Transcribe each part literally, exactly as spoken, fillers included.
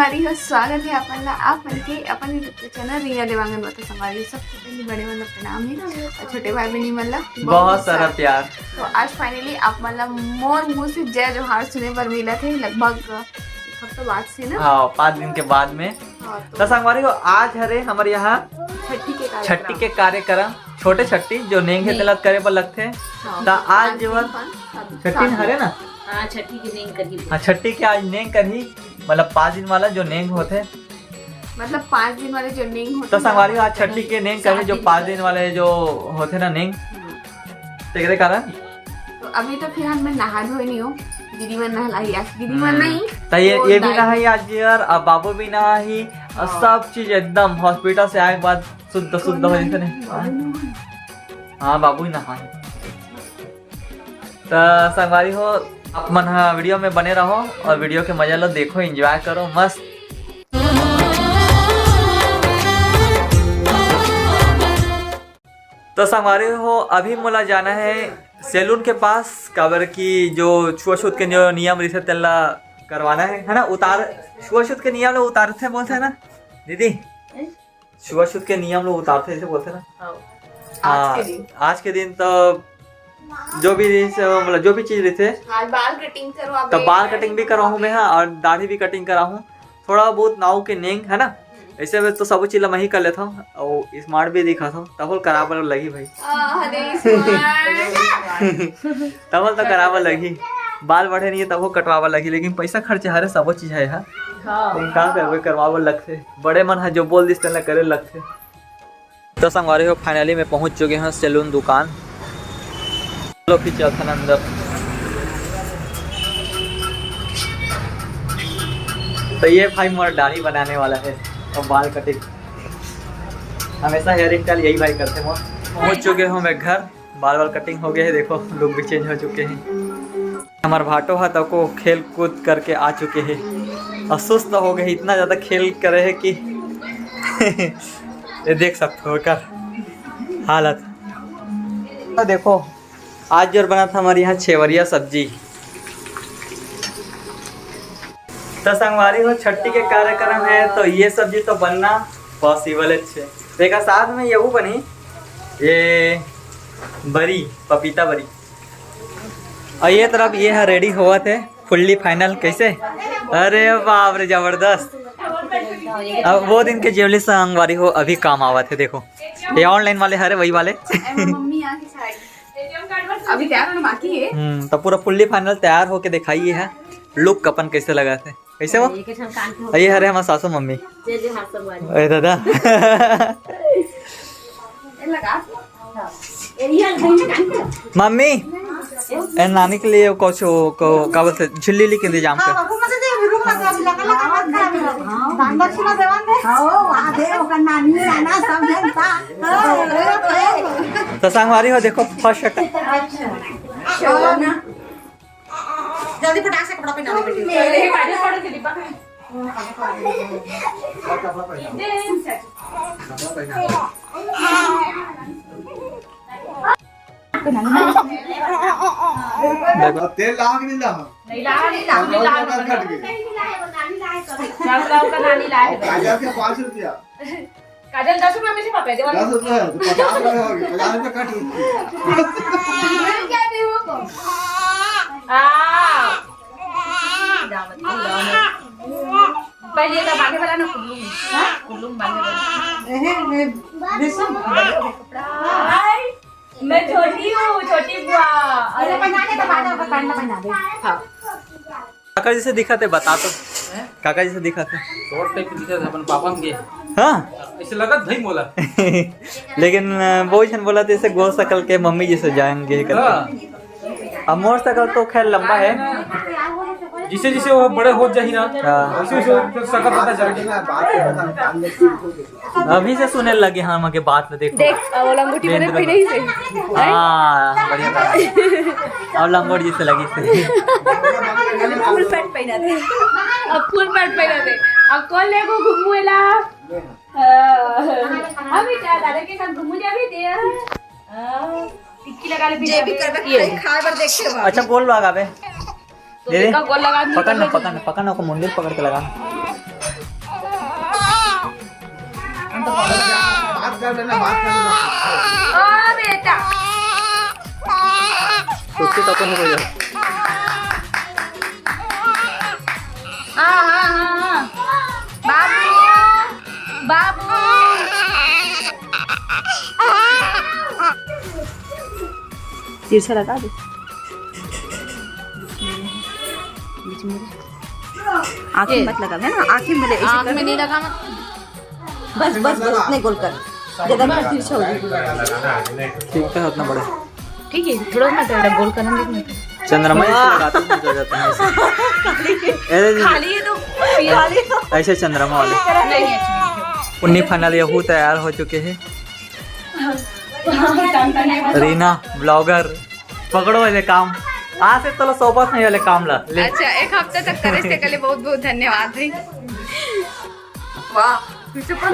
संगवारी हो, स्वागत है अपन ला, आप मन के अपन YouTube चैनल रिया देवांगन बता। संगवारी हो, सबसे पहले बड़े मन ला प्रणाम है और छोटे भाई बहनी मन ला बहुत सारा प्यार। तो आज finally आप मन ला मोर मुंह से जय जोहार सुने बर मिला थे, लगभग एक हफ्ता बाद से ना। हाँ, पाँच दिन के बाद में। हाँ, तो तो संगवारी हो, आज हरे हमर यहाँ छठी के कार्यक्रम। छठी के कार्यक्रम, छोटे छठी जो नेंग हे नेंग। तेला करे बर लगथे। हाँ, त आज पाँच जो दिन बाद, हाँ, छठी सात हरे दिन। ना? हाँ, छठी के नेंग करही। हाँ, छठी के आज नेंग करही, मतलब पाँच दिन वाला जो नेंग होथे। मतलब पाँच दिन वाले जो नेंग होथे तो ना, संगवारी आज छठी के नेंग सात करही, जो दिन पाँच के। दिन वाले जो होथे ना नेंग, हम्म। तेकरे कारण। तो अभी तो फिलहाल मैं नहा धोए नहीं हूँ, दीदी मन नहलाई आज, दीदी मन हम्म। नहीं, त ये, वो ये भी दाई नहाही आज यार, अब बाबू भी नहाही, और हाँ। सब चीज एकदम hospital से आए के बाद शुद्ध, शुद्ध हो जैसे नहीं। हाँ, बाबू ही नहाही। त संगवारी हो, आप मन ह video में बने रहो और video के मजा लो, देखो, enjoy करो, मस्त। तो संगवारी हो, अभी मोला जाना है सैलून के पास, काबर कि जो छुआछूत के जो नियम रहिथे, तेला करवाना है, है ना? उतार, छुआछूत के नियम ला उतारथे बोलथे ना दीदी? छुआछूत के नियम ला उतारथे, ऐसे बोलथे ना? हाँ। हाँ, आज के दिन। आज के दिन तो जो भी रहिथे, मतलब जो भी चीज रहिथे, आज बाल cutting करवाबे, तो बाल cutting भी करवाहूँ मैं, हाँ, और दाढ़ी भी cutting कराहूँ। थोड़ा बहुत नाऊ के नेंग, है ना? हम्म। ऐसे में तो सब चीज ला मैं ही कर लेता हूँ, और smart भी दिखाता हूँ, तब कराबर लगही भाई। आ, अरे smart। तब तो कराबर लगही, बाल बढ़े नहीं है तब कटवाबर लगही, लेकिन पैसा खर्च हरे, सबो चीज है, हाँ। हाँ। लेकिन का करबे, करवाबर लगथे, बड़े मन ह जो बोल दिस तेला करे लगथे। तो संगवारी हो, finally मैं पहुंच चुके हैं सैलून दुकान। चलो फिर चलते हैं अंदर। तो ये भाई मोर दाढ़ी बनाने वाला है और बाल cutting, हमेशा hair style यही भाई करथे मोर। पहुंच चुके हूँ मैं घर, बाल वाल cutting हो गए है, देखो look भी change हो चुके हैं। हमार भाटो हा तको खेल कूद करके आ चुके हैं और सुस्त हो गए, इतना ज्यादा खेल करे है कि ये देख सकते हो एकर हालत। तो देखो, आज जोर बना था हमारे यहाँ छेवरिया सब्जी। तो संगवारी हो, छठी के कार्यक्रम है तो ये सब्जी तो बनना possible है। तेकर साथ में यहू बनी, ये बरी, पपीता बरी। और ये तरफ ये है ready होवत है fully final। कैसे? अरे बाप रे, जबरदस्त। अब वो दिन के जेवली संगवारी हो अभी काम आवत है। देखो, ये online वाले हरे, वही वाले। मम्मी यहाँ की साड़ी अभी तैयार होना बाकी है। हम्म, तो पूरा fully final तैयार होके दिखाइए है, look अपन कैसे लगा थे। कैसे हो? ये के ठन कान के हो। ये हरे हमारे सासू मम्मी। जय जय हर सब वाली। अरे दादा। ये लगा। ये ये कान के। मम्मी, ए नानी के लिए कुछ को का बोलते, झिल्ली लेके दे जाम के। हाँ, बाबू मत दे, अभी रूम मत दे, अभी लगा लगा मत खा, अभी लगा। दान दक्षिणा देवन दे। हाँ, वहाँ दे, ओकर नानी है ना, सब जनता। हाँ, तो संगवारी हो, देखो first। अच्छा। जल्दी फटाक से कपड़ा पहना दे बेटी। मेरे काजल पाउडर के डिब्बा। तेल लाग नहीं ला। नहीं लाग, नहीं लाग, नहीं लाग। कट गई। सब का नानी लाए। काजल के पाँच रुपया। काजल दस रुपया में से पापा दे वाला। दस रुपया है, तो पचास रुपया हो गया, पचास रुपया कट गया। क्या दे वो को? आ। पहले तो बांधे वाला ना कुल्लू में। हाँ? कुल्लू में बांधे वाला। मैं छोटी हूँ, छोटी बुआ। अरे पहना दे, तो बांधा, पहना, पहना दे। हाँ। काका जी से दिखा थे, बता तो। हैं? काका जी से दिखा थे। Short type दिखा था अपन पापा के। हाँ? ऐसे लगा था ही मोला। लेकिन, अ, वो जन बोला थे, ऐसे गोल शकल के मम्मी जी से जाएंगे करके। हाँ। अब मोर शकल तो खैर लंबा है। जिसे जिसे वो बड़े हो जाही ना, हाँ। उसे उसे फिर शकल पता चल गया। अभी से सुने लगे हाँ, मगे बात में देखो। देख, अब वो लंगोटी बने देख। पहले ही से। हाँ, बढ़िया बात। अब लंगोट जैसे लगी से। Full pant पहना दे। अब full pant पहना दे। अब कौन लेगो घूमू एला? हाँ। अभी क्या दादा के साथ घूमू जाबे दे? हाँ। टिक्की लगा ले, जे भी करबे, ये। खाए, खाए बर देखे बा। अच्छा, गोल लगा बे। तो दे दे। देखा, गोल लगा, नहीं पकड़ ना, करना पकड़ ना, चाहिए। पकड़ ना, ओको मुंडी पकड़ के लगा ना। ओ बेटा। उसके तो अपन हो गया। हाँ, हाँ, हाँ, हाँ। बाबू, बाबू। तिरछा लगा दे। बीच में। आँखें ये। मत लगा, है ना? आँखें में ले, ऐसे आँख कर में दे। नहीं लगा मत। बस, बस, बस, इतने गोल कर। ज्यादा तिरछा हो जाएगा। ठीक है, उतना बड़ा। ठीक है, थोड़ा सा तेरा गोल करने दे। चंद्रमा ऐसे वाह। लगाते हैं, हो जाता है ऐसे। अरे नहीं। खाली है तो खाली है तो। ऐसे चंद्रमा वाले। नहीं, नहीं, नहीं। उन्नी final यहू तैयार हो चुके हैं। रीना vlogger, पकड़ो वाले काम। आज से चलो, सौंपत नहीं वाले काम ला ले। अच्छा, एक हफ्ते तक करे से के लिए बहुत बहुत धन्यवाद भाई। वाह, पीछे पर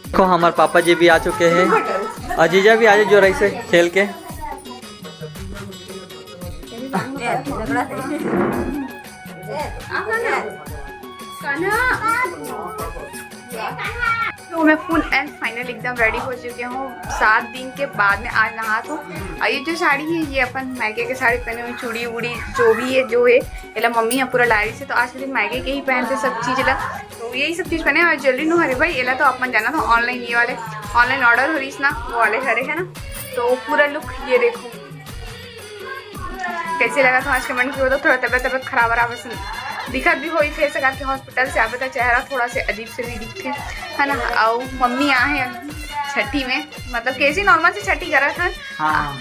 देखो, हमारे पापा जी भी आ चुके हैं और जीजा भी आ जाए जोर से खेल के। तो मैं full and final एकदम ready हो चुके हूँ। सात दिन के बाद में आज नहा तो। और ये जो साड़ी है, ये अपन मायके के साड़ी पहने हुए, चूड़ी वूड़ी जो भी है, जो है, एला मम्मी यहाँ पूरा लारी से, तो आज के दिन मायके के ही पहनते सब चीज ला। तो यही सब चीज पहने और jewellery नो हरे भाई, एला तो अपन जाना था online, ये वाले online order हो रही ना, वो वाले हरे है ना। तो पूरा look ये देखो। कैसे लगा था आज के मन की, वो तो थोड़ा तबियत, तबियत खराब रहा, बस दिक्कत भी हुई, फिर से करके hospital से आवे तो चेहरा थोड़ा से अजीब से भी दिखते, है ना। और मम्मी आ है छठी में, मतलब कैसे normal से छठी करा था। हाँ।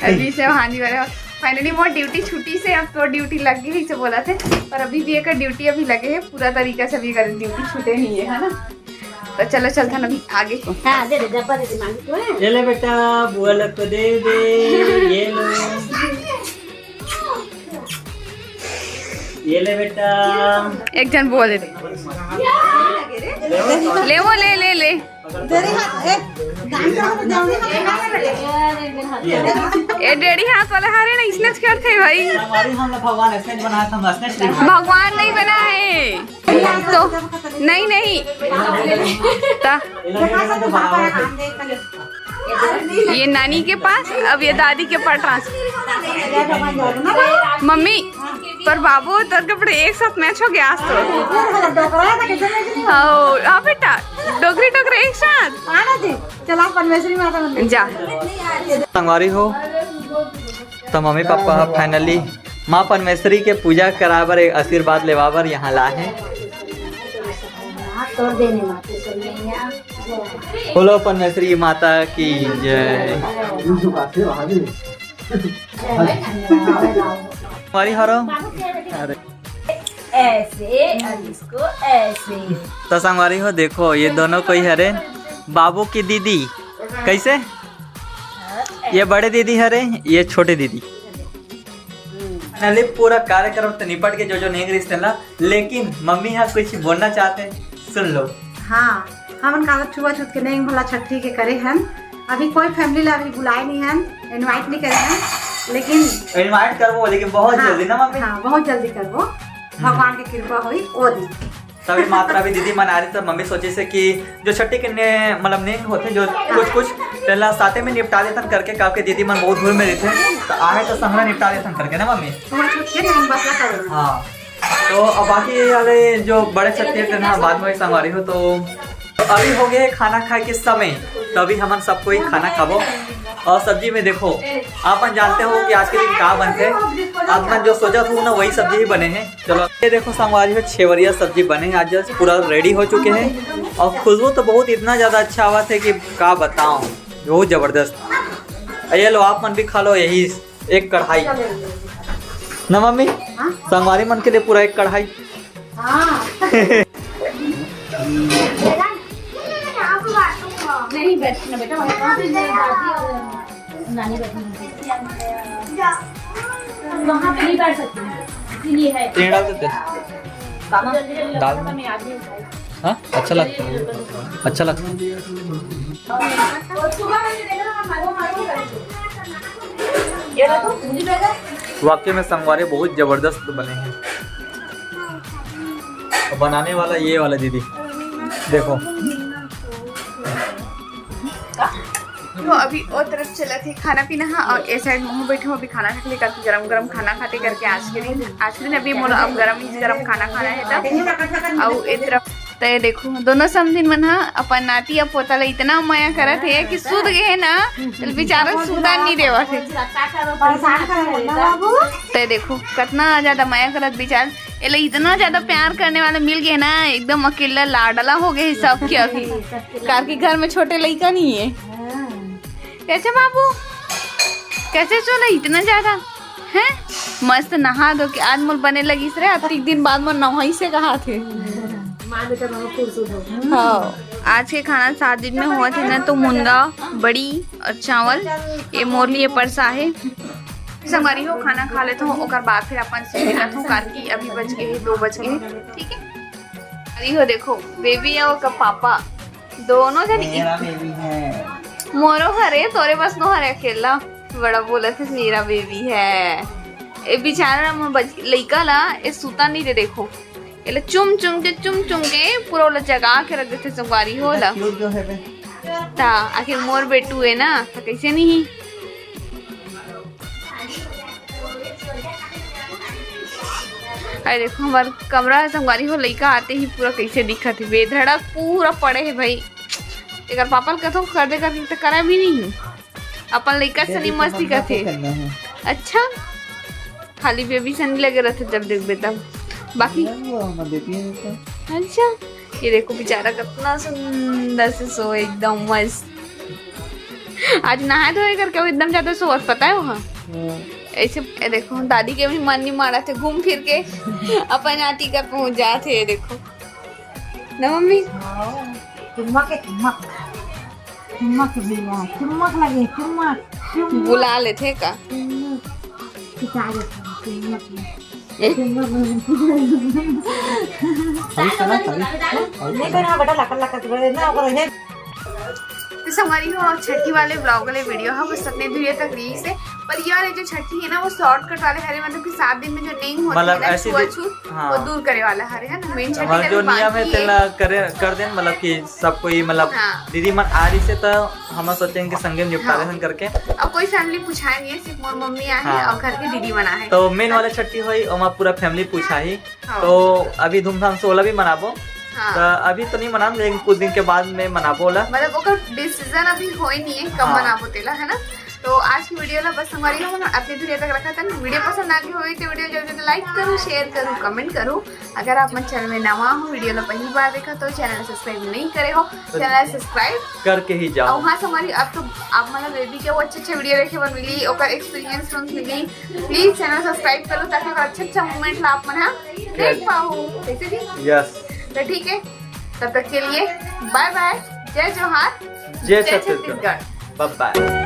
अभी से हानि वाले finally वो duty छुट्टी से, अब तो duty लग गई से बोला थे, पर अभी भी एक duty अभी लगे है, पूरा तरीका से अभी कर duty छूटे नहीं है, है ना। तो चलो चलता ना अभी आगे। हाँ, दे दे, डब्बा दे दे मामी को, हाँ। ये ले बेटा, बुआ लोग को दे दे, ये लो। ये ले बेटा। एक जन बोल दे। ले वो, ले, ले, ले। तेरे हाथ, ए, दान करो तो जाओ ना। ये ले। ए, डेढ़ी हाथ वाला हारे ना, इसने करते हैं भाई। हमारी हम लोग भगवान ऐसे नहीं बनाया था, हम ऐसे नहीं बनाया। भगवान नहीं बना है। तो नहीं, नहीं। ता-, ये नानी के पास, अब ये दादी के पास ट्रांसफर। मम्मी, पर बाबू, तोर कपड़े एक साथ मैच हो गया आज तो। हाँ, हाँ बेटा, डोकरी टोकरी एक साथ। चला परमेश्वरी माता मंदिर। जा। संगवारी हो, तो मम्मी पापा finally माँ परमेश्वरी के पूजा करा बर, एक आशीर्वाद लेवा बर यहाँ ला है। बोलो परमेश्वरी माता की जय। हमारी हरो। अरे। ऐसे और इसको ऐसे। तो संगवारी हो, देखो ये दोनों कोई हरे बाबू की दीदी। कैसे? ये बड़े दीदी हरे, ये छोटे दीदी। Finally पूरा कार्यक्रम तो निपट के जो जो नेंग रिश्ते ला, लेकिन मम्मी यहाँ कुछ बोलना चाहते हैं, सुन लो। हाँ, हमन काबर छुआछूत के नेंग भला छट्ठी के करे हन। अभी कोई family ला अभी बुलाए नहीं हन, invite नहीं करे हन, लेकिन invite करबो, लेकिन बहुत हाँ, जल्दी ना मम्मी? हाँ, बहुत जल्दी करबो। भगवान के कृपा होई ओ दिन। तभी मात्रा भी दीदी मन आ रही, तो मम्मी सोचे से कि जो छट्ठी के ने, मतलब नेंग होते जो कुछ कुछ पहला साथे में निपटा देथन करके, काके दीदी मन बहुत दूर में रहते, तो आहे तो संघरा निपटा देथन करके ना मम्मी। तुम्हारे छुट्टी नहीं, हम बस ना करो। हाँ, तो अब बाकी वाले जो बड़े छट्ठी के ना बाद में संगवारी हो, तो अभी हो गए खाना खाए के समय, तो अभी हमन सब कोई खाना खाबो और सब्जी में देखो, आपन जानते हो कि आज के दिन का बनते, आप मन जो सोचा था ना वही सब्जी ही बने हैं। चलो, ये देखो संगवारी हो, छेवरिया सब्जी बने हैं आज, just पूरा ready हो चुके हैं और खुशबू तो बहुत इतना ज़्यादा अच्छा आवा थे कि का बताऊं, बहुत ज़बरदस्त। ये लो, आप मन भी खा लो यही एक कढ़ाई ना मम्मी। हाँ? संगवारी मन के लिए पूरा एक कढ़ाई। हाँ। नहीं बैठना बेटा, वहाँ पे मेरी दादी और नानी बैठी हैं। वहाँ पे नहीं बैठ सकती, इसीलिए है। तेल डाल देते हैं। दाल में। हाँ, अच्छा लगता है, अच्छा लगता है। वाकई में संगवारी बहुत जबरदस्त बने हैं। और बनाने वाला ये वाला दीदी, देखो। तो अभी ओ तरफ चलत हे खाना पीना हा, और ए साइड महू बैठे हूँ अभी खाना खाए के लिए, काकि गरम गरम खाना खाते करके आज के दिन, आज के दिन अभी मोला अब गरम ही गरम खाना खाना है तब। और ए तरफ तय देखो, दोनों समधिन मन हा अपन नाती अउ पोता ला इतना मया करत हे कि सुत गे हे ना, तो बेचारा सुता नहीं देवत हे। तय देखो, कितना ज्यादा मया करत बेचारा, एला इतना ज्यादा प्यार करने वाला मिल गए ना, एकदम अकेला लाडला हो गए हे सबके अभी। काकि घर में छोटे लइका नहीं है। कैसे बाबू, कैसे सोना इतना ज्यादा? हैं? मस्त नहा धो के आज मोर बने लगिस रे, अतिक दिन बाद मोर नहाइस हे कहाथे। हाँ, आज के खाना सात दिन में होवत हे ना, तो मुनगा, बड़ी और चावल, ये मोर लिए परसा हे। संगवारी हो, खाना खा लेत हूँ, ओकर बाद फिर अपन से मिलत हूँ, काकि अभी बज गए हे, दो बज गए हे, ठीक है? अरे हो देखो, बेबी है ओकर पापा, दोनों जन इ- मेरा बेबी है। मोरो हरे, तोरे बस नो हरे अकेला। बड़ा बोलत हे, मेरा बेबी है। ए बेचारा मोर बच-, लइका ला, ए सुता नहीं दे, देखो। एला चुम चुम के, चुम चुम के पूरा ओला जगा के रख देथे संगवारी हो ला। क्यूट जो है बे। ता आखिर मोर बेटू है ना, तो कैसे नहीं? अरे देखो, हमार कमरा है संगवारी हो, लइका आते ही पूरा कैसे दिखत हे, बेधड़क पूरा पड़े हे भाई। एकर पापा ल कथो कर दे करके, तो करा भी नहीं। अपन लइका सनी बेबी को मस्ती मम्मा को करथे। करना है। अच्छा, खाली बेबी सनी लगे रहथे जब देखबे तब। बाकी अरे वो हमार बेबी है तो। अच्छा, ये देखो बेचारा कितना सुंदर से सो, एकदम मस्त। आज नहाए धोए करके वो एकदम ज्यादा सोवत, पता है वहाँ। हाँ। ऐसे, ये देखो, दादी के भी मन नहीं मानत हे, घूम फिर के अपन नाती का पहुँच जात हे, ये देखो। ना मम्मी? हाँ, चुम्मा के चुम्मा। चुम्मा के भैया, चुम्मा के लगे, चुम्मा, चुम्मा। बुला लेथे का? चुम्मा। खिंचा देथे, चुम्मा के। ए? चुम्मा के। अभी सुना, अभी। नहीं करना बेटा, लकड़ लकड़ के ना, ओकर हे। तो संगवारी हो, छठी वाले vlog वाले video हा बस अतने दूरिया तक रहिस हे। पर ये वाले जो छठी है ना, वो shortcut वाले हरे, मतलब कि सात दिन में जो नहीं होती मतलब है ना, ऐसी दे-, छुआछूत, हाँ। वो दूर करे वाला हरे, है ना, main छठी हमारे तक जो नियम है, बाकी है। तेला करे, कर देन, मतलब कि सब कोई, मतलब हाँ। दीदी मन आ रही से, तो हम सोचे कि संगे में निपटा हाँ। लेहन करके। अब कोई family पूछाए नहीं है, सिर्फ मोर मम्मी आहे हाँ। और घर के दीदी मन आहे। तो main वाला छठी होई, ओमा पूरा family पूछाही। हाँ। तो अभी धूमधाम से ओला भी मनाबो। हाँ। तो अभी तो नहीं मनाम, लेकिन कुछ दिन के बाद में मनाबो ओला। मतलब ओकर decision अभी होए नहीं है, कब हाँ। मनाबो तेला, है ना? तो आज की video ला बस संगवारी हो, हमन अतने दूरिया तक रखत हन। Video पसंद आ गई होई तो video जल्दी से like करो, share करो, comment करो। अगर आप मन channel में नवा हो, video ला पहली बार देखा तो channel subscribe नहीं करे हो, तो channel subscribe करके ही जाओ। और हाँ संगवारी, अब तो आप मन ला बेबी के वो अच्छे अच्छे video देखे बर मिली, ओकर experience सुन मिली। Please channel subscribe करो ताकि ओकर अच्छा अच्छा moment ला आप मन हा देख पाओ। कैसे जी? Yes। तो ठीक है, तब तक के लिए bye bye, जय जोहार, जय जय छत्तीसगढ़। छत्तीसगढ़। Bye bye।